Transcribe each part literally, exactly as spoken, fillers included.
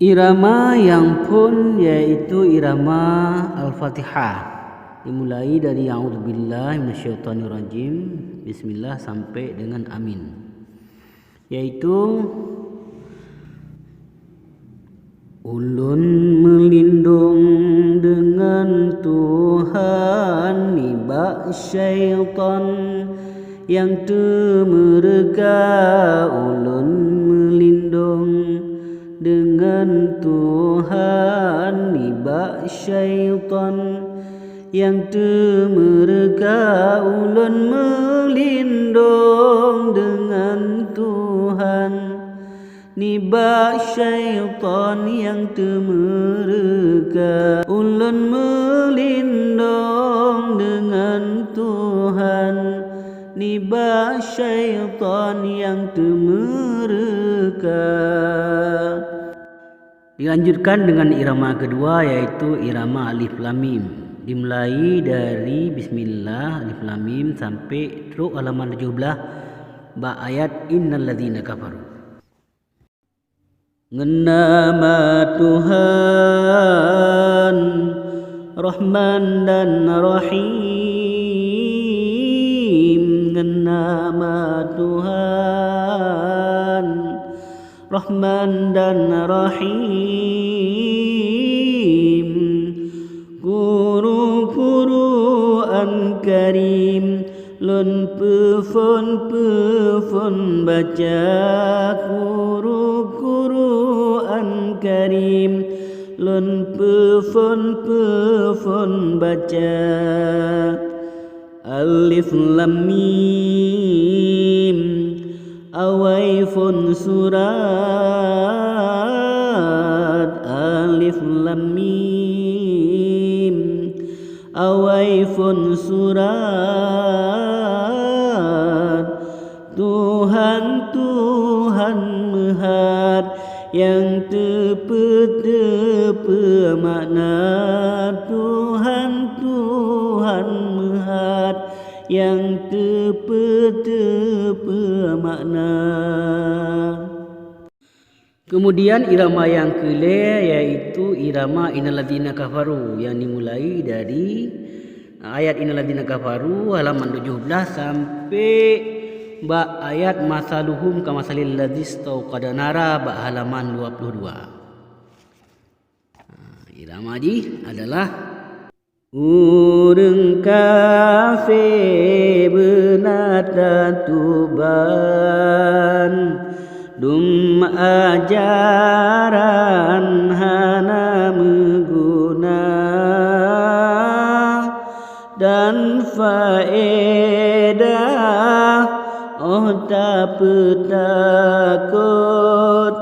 Irama nyang phon yaitu irama Al-Fatihah. Dimulai dari a'udzubillahi minasyaitonirrajim, bismillah sampai dengan amin. Yaitu, ulôn meulindong deungon Tuhan nibak syaitan nyang teumeureuka. Ulôn meulindong deungon Tuhan nibak syaitan nyang teumeureuka. Ulôn meulindong deungon Tuhan nibak syaitan nyang teumeureuka. Ulôn meulindong deungon Tuhan nibak syaitan nyang teumeureuka. Dilanjutkan dengan irama kedua, yaitu irama alif lam mim. Dimulai dari bismillah, alif lam mim, sampai trok halaman tujuh belas, bak ayat innal ladzina kafaru. Ngon nama Tuhan, Rahman dan Rahim. Ngon nama Tuhan, Rahman dan Rahim. Quru Qur'an Karim, lôn peuphon peuphon baca. Quru Qur'an Karim, lôn peuphon peuphon baca. Alif lam mim, awai phon surat. Alif lam mim, awai phon surat. Tuhan, Tuhan meuhat, nyang teupeu-teupeu makna. Tuhan, Tuhan meuhat, nyang teupeu-teupeu makna. Kemudian irama nyang keulhèe yaitu irama innal ladzina kafaru, nyang dimulai dari ayat innal ladzina kafaru halaman tujuh belas sampai bak ayat matsaluhum kamatsalil ladzi istauqada nara bak halaman dua puluh dua. Nah, irama jih adalah ureuëng kafé beuna tatuban, dum ajaran hana meuguna, dan faedah oh tapeutakot,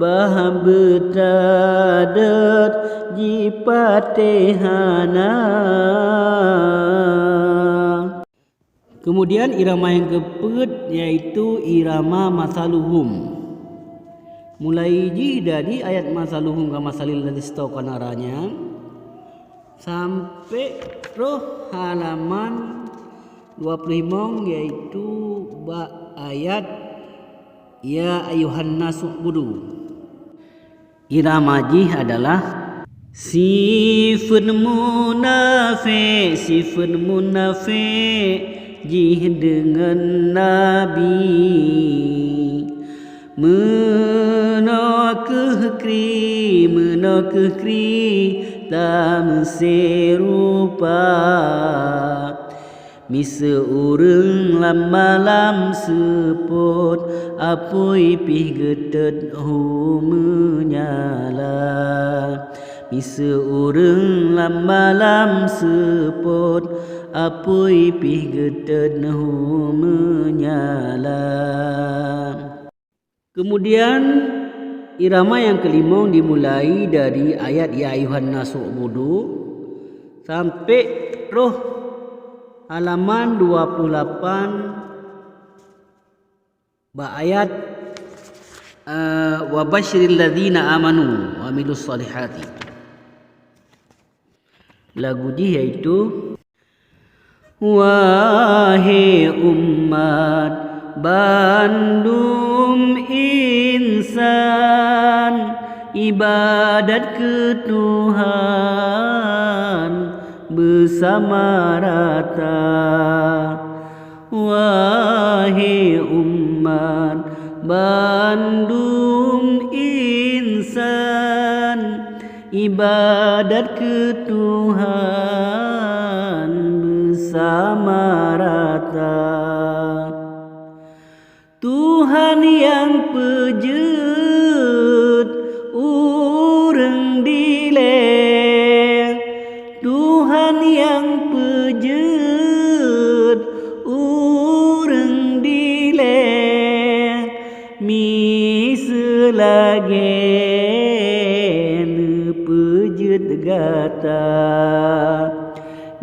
bah beutadot jipatéh hana. Kemudian irama nyang keupeuet yaitu irama matsaluhum. Mulai jih dari ayat matsaluhum kamatsalil ladzi istauqada nara nyan sampai troh halaman dua puluh limong, yaitu bak ayat, "Ya ayyuhan nasu ubudu." Irama jih adalah sifeuet munafék, sifeuet munafék jih deungon Nabi. Meunoe kheueh kri, meunoe kheueh kri tameuserupa. Miseue ureuëng lam malam seupôt, apui pih geutot hu meunyala. Miseue ureuëng lam malam seupôt, apui pih geutot hu meunyala. Kemudian, irama nyang keulimong dimulai dari ayat "Ya ayyuhan nasu ubudu" sampai troh halaman dua puluh lapan bak ayat, eh, "Wa basyiril ladzina amanu wa amilus shalihati." Lagu jih yaitu, Wahé umat bandum insan, Ibadat keu Tuhan beusama rata. Wahai umat bandum insan, ibadat keu Tuhan beusama rata. Tuhan nyang peujeuet ureuëng dilée, Tuhan nyang peujeuet ureuëng dilée, miseue lagée neupeujeuet gata.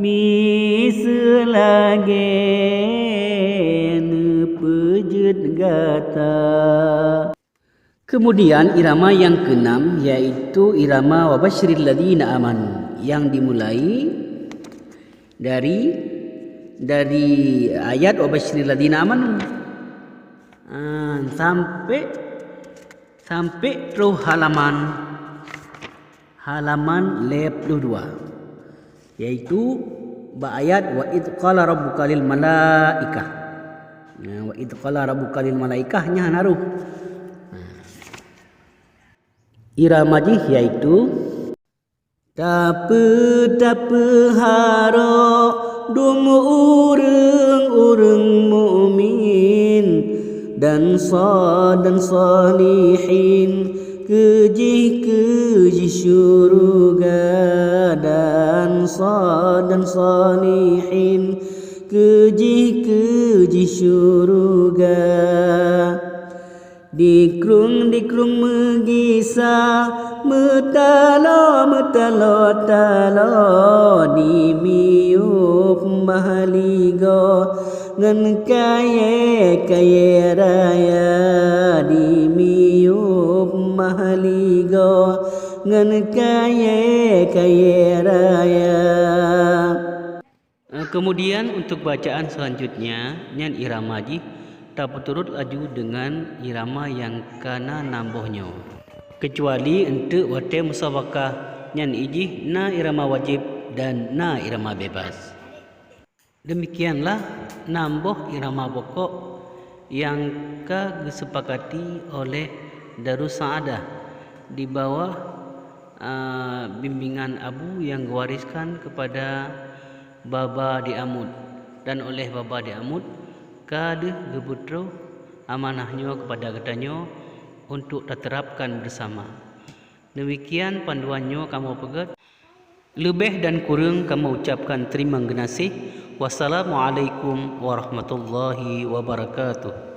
Miseue lagée neupeujeuet gata. Kemudian irama yang keenam, yaitu irama Wa basyiril ladzina amanu, yang dimulai dari, dari ayat Wa basyiril ladzina amanu, ah, sampai, sampai troh halaman halaman lhée ploh dua, yaitu bak ayat, "Wa idh qala rabbuka lil malaikah." Nah, "Wa idh qala rabbuka lil malaikah" nyan hana roh. Nah. Irama jih yaitu, tapeu-, tapeuharok dum ureuëng-ureuëng mukmin, dan sho-, dan sholihin, keu jih, keu jih syuruga, dan sho-, dan sholihin, keu jih, keu jih syuruga. Dikrueng-dikrueng meugisa, meutaloe-meutaloe taloe, dimiyueb mahligoe ngon kayée-kayée raya, dimiyueb mahligoe ngon kayée-kayée raya. Eh, kemudian untuk bacaan selanjutnya, nyan irama jih tapeuturot laju deungon irama nyang ka na nam boh nyoe. Kecuali eunteuk watée musabaqah, nyan ijih na irama wajéb dan na irama bebas. Demikianlah nam boh irama pokok nyang ka geusepakati oleh Darus Sa'adah di bawah, a, bimbingan Abu nyang geuwariskan keupada Baba di Amut, dan oleh Baba di Amut ka deuh geupeutroh amanah nyoe keupada geutanyoe untuk taterapkan beusama. Demikian panduan nyoe kamoe peugét. Leubeh dan kureueng kamoe ucapkan teurimong geunaséh. Wassalamualaikum warahmatullahi wabarakatuh.